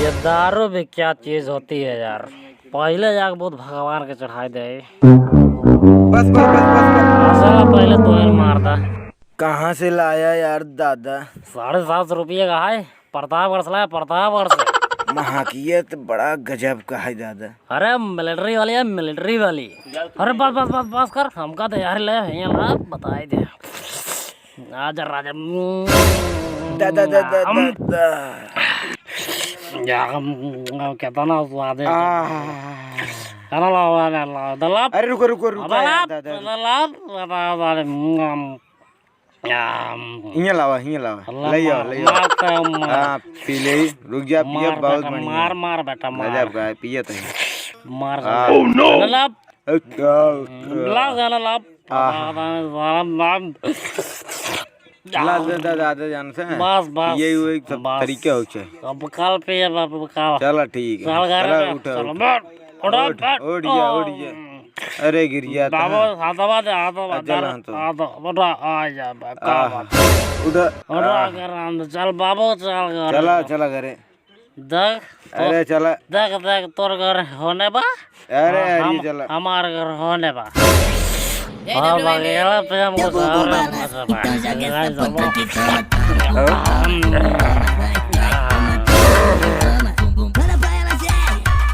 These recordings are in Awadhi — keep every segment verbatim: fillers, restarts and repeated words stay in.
ये दारू भी क्या चीज होती है यार, पहिले जाके बहुत भगवान के चढ़ाई दे। बस, बस, बस, बस, बस। हाँ, साला, पहिले तोहे मार दा। कहाँ से लाया यार दादा? साढ़े सात सौ रुपये का है, प्रतापगढ़ से लाया, प्रतापगढ़ से। महकियत बड़ा गजब का है दादा। अरे, मिलिट्री वाली है, मिलिट्री वाली। अरे, बस, बस, बस, बस कर, हमका तो यार ले, हियाँ ला, बताई दे। आजा राजा। दा, दा, दा, दा, हम दा, दा। या, हम, हम कितना स्वाद है। आह। अरे लाओ, अरे लाओ, दलाप। अरे रुको, रुको, रुको, दलाप, यार, दा, दा, रुको। दलाप, दलाप, अरे, हम, हम। हियाँ लावा, हियाँ लावा। अल्लाह ले आओ, मार, ले आओ। मार तो मार। हाँ, पी ले, रुक जा, पिया, मार बहुत बेटा, बढ़िया। मार, मार बेटा, मार। गजब का है, पिया तो है। मार हाँ। साला। Oh no! दलाप। अच्छा, अच्छा। लाओ, साला, लाओ। आह। ला, ला, ला, ला। ला, ला, ला, ला, जान से। बस, बस, ये वो एक सब बस। तरीका हो छे। अब काल पे ये बाप, काल। चला, ठीक है। चल, घर चला, में, उठा, चलो, उठा। बैठ, उठा, उठ, बैठ। उठ जा, उठ जा। अरे, गिर जा, बाबा, हाँ। हाथवा दे, हाथवा दे, आ, चला, हाँ, तो। हाथवा, उठा, आ जा, बा, का आह, बात है? उठा, उठा, आह। घर में, चल, बाबू, चल, घर चला, में। चला, घरे। देख, अरे, तो, चला। देख, देख, तोर घर होने बा। अरे, हाँ, अरे, हम, चला। हमार घर होने बा। हाँ, बाकी एला पे हमको सारा मजा बा।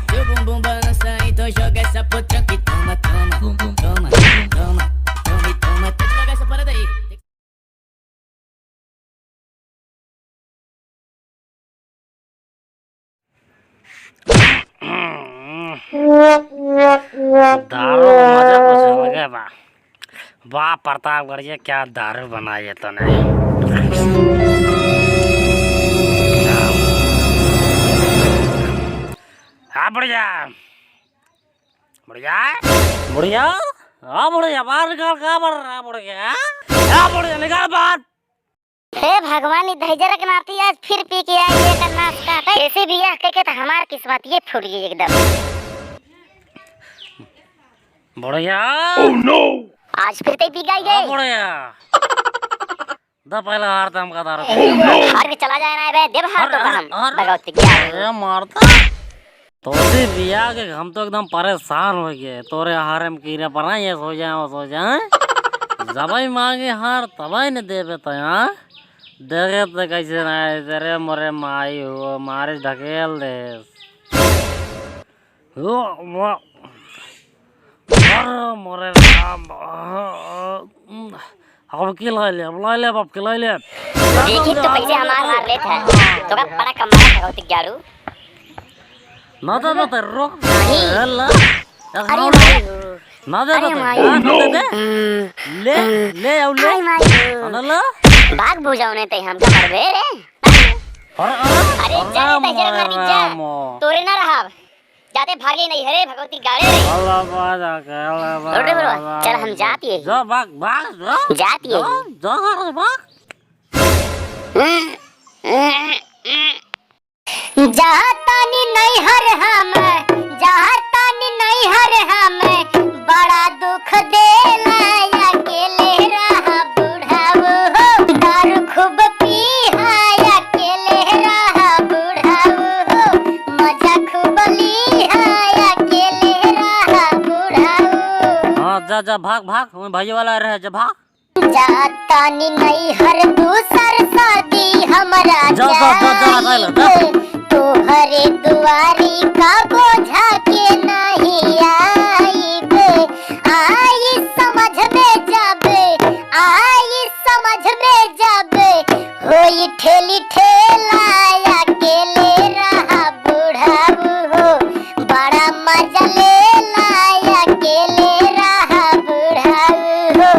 Seu bumbum balança, então joga essa potranca e toma, toma, toma, toma, toma, toma, e toma. Joga essa parada aí. दारू मजा कुछ अलगे बा। वाह प्रतापगढ़, ये क्या दारू बनाई है तने। हाँ बुढ़िया, बुढ़िया, बुढ़िया, हाँ बुढ़िया, बाहर निकाल, कहाँ बढ़ रहा है बुढ़िया? हाँ बुढ़िया, निकाल बाहर। हे भगवान, ई दहिजरा के नाती आज फिर पी के आई, एकर नाश का। ऐसे बियाह कइके त हमार किस्मतिये फूट गई एकदम। बुढ़िया। Oh no! आज फिर ते पी गई हाँ, है। बुढ़िया। द पहला हार त हमका दारू। Oh no! हार के चला जाए ना बे, देव हार हर, तो हर, हम। हर। भगवती क्या है? अरे मारता। तोसे बिया के हम तो एकदम परेशान होइ गए। तोरे हारे में कीड़ा पड़ा, ये सो जाए, वो सो जाए। जबई मांगे हार, तबई न देबे तो यहाँ। देखे तो कैसे ना है, तेरे मोरे माई हो, मारे ढकेल दे। हो, वो। अरे मोरे राम, अब की लाई ले, अब लाई ले, अब की लाई ले। देखी तो कैसे हमार हार लेत है, तो का बड़ा कमाल है भगवती ग्यारू। ना दे, ना दे, रोक। नहीं। ए ला। अरे भाई। ना दे, अरे ना दे। भाई। हाँ, ना दे दे। हम्म। ले, ले, आओ ले। हाय भाई। ना ला। भाग बुझाओ नहीं तो हमका मरबे रे। अरे, अरे, अरे, अरे, जाने तै जरा मार दी जा। राम। तोरे ना रहा। जाते भागे नहीं हरे भगवती गाड़े रे। अल्लाह बाज आके, अल्लाह बाज, अल्लाह बाज। चल हम जाती है। जा भाग, भाग, जा। जाती है। जा, जा, जा, भाग। जातानी नैहर हम, जातानी नैहर हम, बड़ा दुख देला अकेले रहा बुढ़ाऊ हो। दारू खूब पीहा अकेले रहा बुढ़ाऊ हो, मजा खूब लीहा अकेले रहा बुढ़ाऊ। हाँ, जा, जा, भाग, भाग, वहीं भाई वाला रहे, जा, भाग। जातानी नैहर दूसर शादी हमरा जा, जा, जा, जा, जा, जा, जा। जाइब। तोहरे दुआरी का बोझा के नहीं आइब। आई समझ में जब, आई समझ में जब, होई ठेली ठेला अकेले रहा बुढ़ाऊ हो। बड़ा मजा लेला अकेले रहा बुढ़ाऊ हो।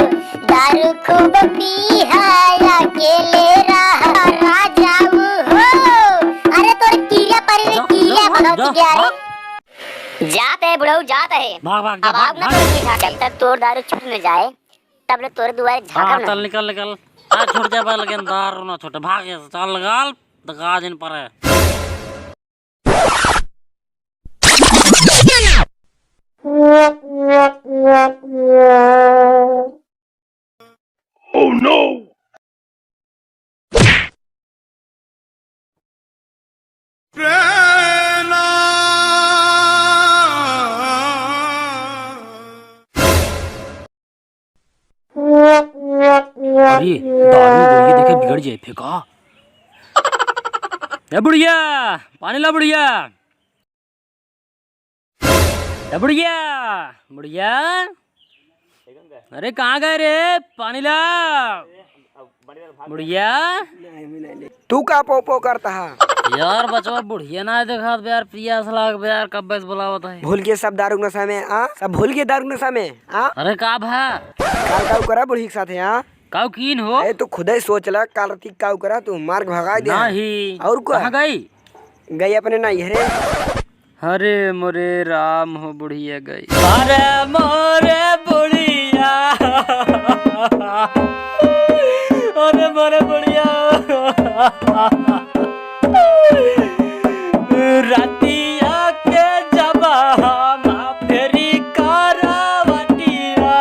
दारू खूब पीहा अकेले रहा राजाऊ हो। अरे तोर कीड़ा परी रे, जा, कीड़ा जा, भगवती जा, क्या रे? भाग। जात है बुढ़ऊ, जात है। भाग, भाग, जा, अब भाग, आओ ना भाग। तोर पीछा से। जब तक तोर दारू छूट न जाए, तब ले तोर दुआरे झाँकब हाँ, ना। चल निकल, निकल। आ, छूट जाबे लेकिन दारू ना छूटे। भाग यहाँ से, चल निकल, दगा जिन पर है। Oh no! ये दारू बुढ़िया देखे बिगड़ जाए फेंका। ए बुढ़िया, पानी ला बुढ़िया। ए बुढ़िया, बुढ़िया। अरे कहाँ गए रे? पानी ला। बुढ़िया। तू का पो पो करता है? यार बचवा बुढ़िया ना देखात बे यार, पियास लाग बे यार, कब्बे से बुलावत है। भूल के सब दारू के नशा में, आ? सब भूल के दारू के नशा में, आ? अरे का भा? काल काऊ करा बुढ़ी के साथे, आ? काऊ कीन हो? अरे तू खुदे सोच ला, काल राती काऊ करा तू, मार के भगाई दे। नहीं। और का? कहाँ गई? गई अपने नैहरे। अरे मोरे राम हो बुढ़िया गई। अरे मोरे बुढ़िया। अरे मोरे बुढ़िया। रतिया के जब हम फेरी करवटिया,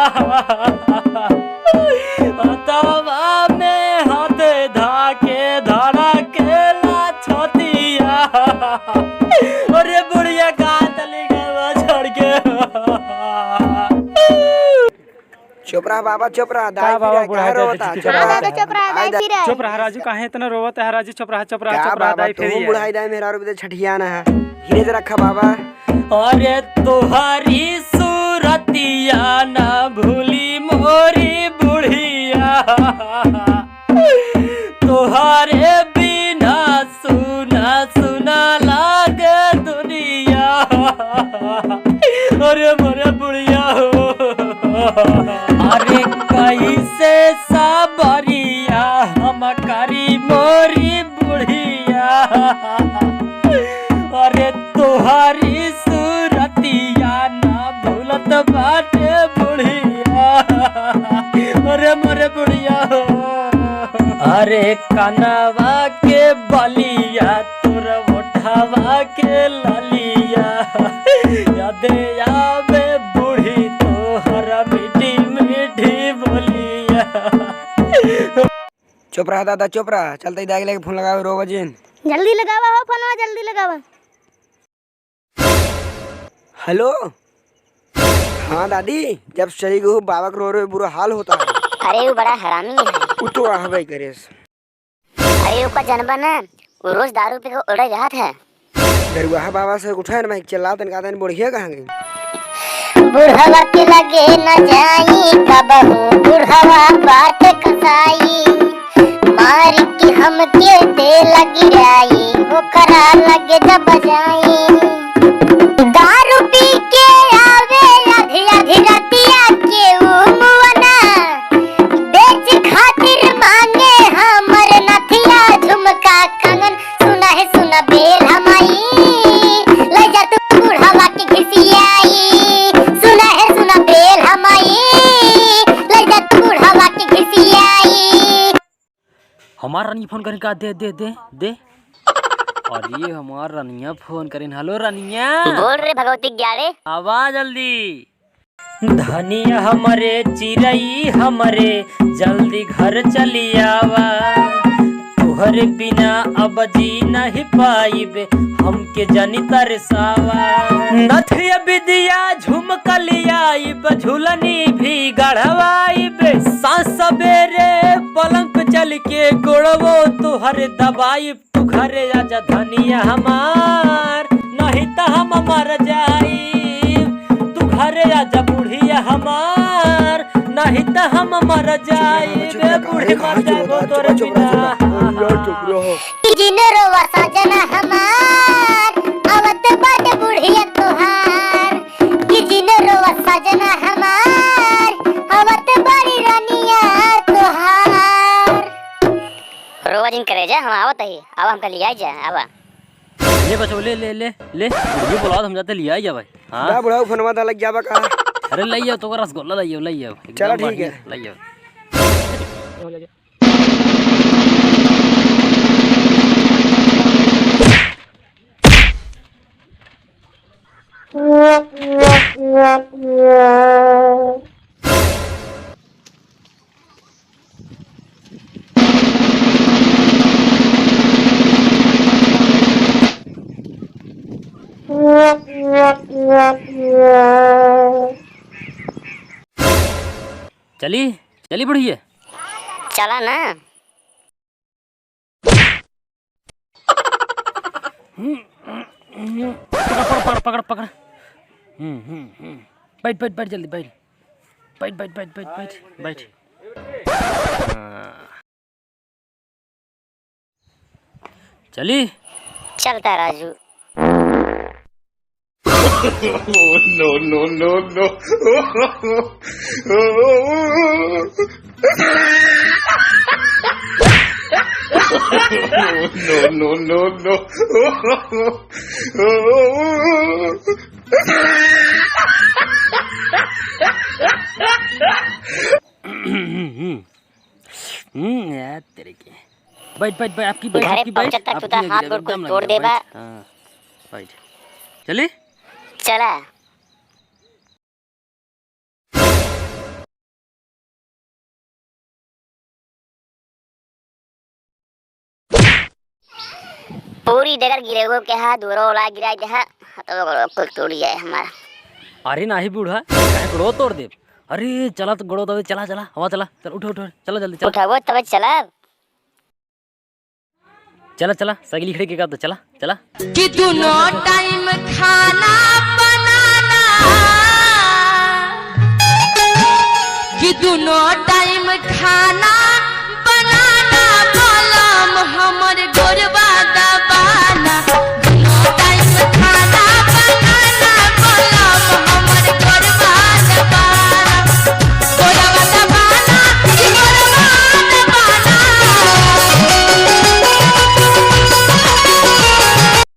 हथवा में हाथ धाके धड़केला छतिया। अरे बुढ़िया कहाँ चली गई बा छोड़ के? चुप रहा बाबा, चुप रहा, दाई का बाबा फिर बुढ़ा काहे दाई रोवता? फिर चुप रहा। हाँ, दादा, चुप रहा, दाई फिर आई। चुप रहा राजू, काहे इतना रोवत है राजू? चुप रहा, चुप रहा, का चुप रहा, बाबा, दाई फिर तू आई। बुढ़ाई दाई मेहरारू बदे छठियाना है, धीरज रखा बाबा। अरे तोहरी सूरतिया ना भूली मोरी बुढ़िया, तोहरे बिना सुना सुना लागे दुनिया। अरे मोरे बुढ़िया हो, अरे कैसे सबरिया हम करी मोरी बुढ़िया। अरे तोहरी सूरतिया ना भूलत बाटे बुढ़िया। अरे मोरे बुढ़िया हो। अरे कनवा के बलिया, तोर ओठवा के ललिया, यादे आवे बूढ़ी तोहर मीठी मीठी बोलिया। चुप रहा दादा, चुप रहा। चलते ही दाई के लगे फोन लगावे, रोवा जिन। जल्दी लगावा हो फोनवा, जल्दी लगावा। हेलो। हाँ दादी, जब से चली गई हो, बाबा के रो रो बुरा हाल होता है। अरे वो बड़ा हरामी है। वो तो आहबे करेस। अरे ओका जनबा ना, वो रोज दारू पी के उड़े रहत है। दरुआहा बाबा से उठा न भाई, चिल्लाओ तन का तन बुढ़िया कहाँ गई? बुढ़वा के लगे न जाई कबहू, बुढ़वा बाट कसाई। मार के हमके तेल गिराई, ओकरा लगे जब जाई। दारू पी के आवे आधी आधी रतिया के ऊ मुअना, बेच खातिर मांगे हमर नथिया झुमका कंगन। सुना है सुना बेल हमाई, ले जा तू बुढ़वा के घिसियाई। सुना है सुना बेल हमाई, ले जा तू बुढ़वा के घिसियाई। हमार रानी फोन करी का? दे, दे, दे, दे। अरे हमार रनिया फोन करीन। हेलो रनिया। बोल रे भगवती ग्यारह। आवा जल्दी। धनिया हमरे, चिरई हमरे, जल्दी घर चली आवा। तोहरे बिना अब जी नहीं पाइब, हमके जनी तरसावा। नथिया बिदिया झुमका लियाइब, झुलनी भी गढ़वाइब। साँझ सबेरे पलंग पे चल के गोड़वो तोहरे दबाइब। तू घरे आजा धनिया हमार, नहीं त हम मर जाइब। तू घरे आजा बुढ़िया हमार, नहीं त हम मर जाइब। चुप रह, चुप रह, बूढ़ी मर जाबो तोरे बिना। चुप रह। कि जिन रोवा साजना हमार, आवत बाटे बुढ़िया तोहार। कि जिन रोवा साजना हमार, आवत बाड़ी रनिया तोहार। रोवा जिन करेजा, हम आवत ही। आवा हमका लियाई जा, आवा। ले बचवा, ले, ले, ले, ले। ये बुलाओ, हम जाते लियाई जा भाई। हाँ? दा बुढ़ाऊ फोनवा दा लग जाबा का? अरे ले आओ, तो रसगुल्ला ले आओ, ले आओ। एकदम चला ठीक बढ़िया, है। ले आओ। चली, चली बुढ़िया। चला ना। हम्म, हम्म, हम्म, पकड़, पकड़, पकड़, पकड़। हम्म, हम्म, हम्म। बैठ, बैठ, बैठ, जल्दी बैठ। बैठ, बैठ, बैठ, बैठ, बैठ, बैठ। हाँ। चली? चलता राजू। No, no, no, no। No, no, no, no। हम्म, यार तेरे के। बैठ, बैठ, बैठ, आपकी बैठ, घरे आपकी बैठ, पहुंचता तू आपकी तो है, हाथ एकदम गोड़ कुल दम लग तोड़ गया, देबा। बैठ। हाँ, बैठ। चली? चला। पूरी डगर गिरेगो के हा, दूरो वाला गिराई दे हा, तो गोड़ो कुल टूट जाए हमारा। अरे नाही बूढ़ा, काहे गोड़ो तोड़ देब? अरे चला तो गोड़ो दबे, चला, चला, हवा चला, चल उठो, उठो, चला जल्दी, चला। उठाबो तबे चला। चला, चला, सगली खड़े के का तो चला, चला। कि दुनो टाइम खाना बनाना, कि दुनो टाइम खाना बनाना, बलम हमर गोरवा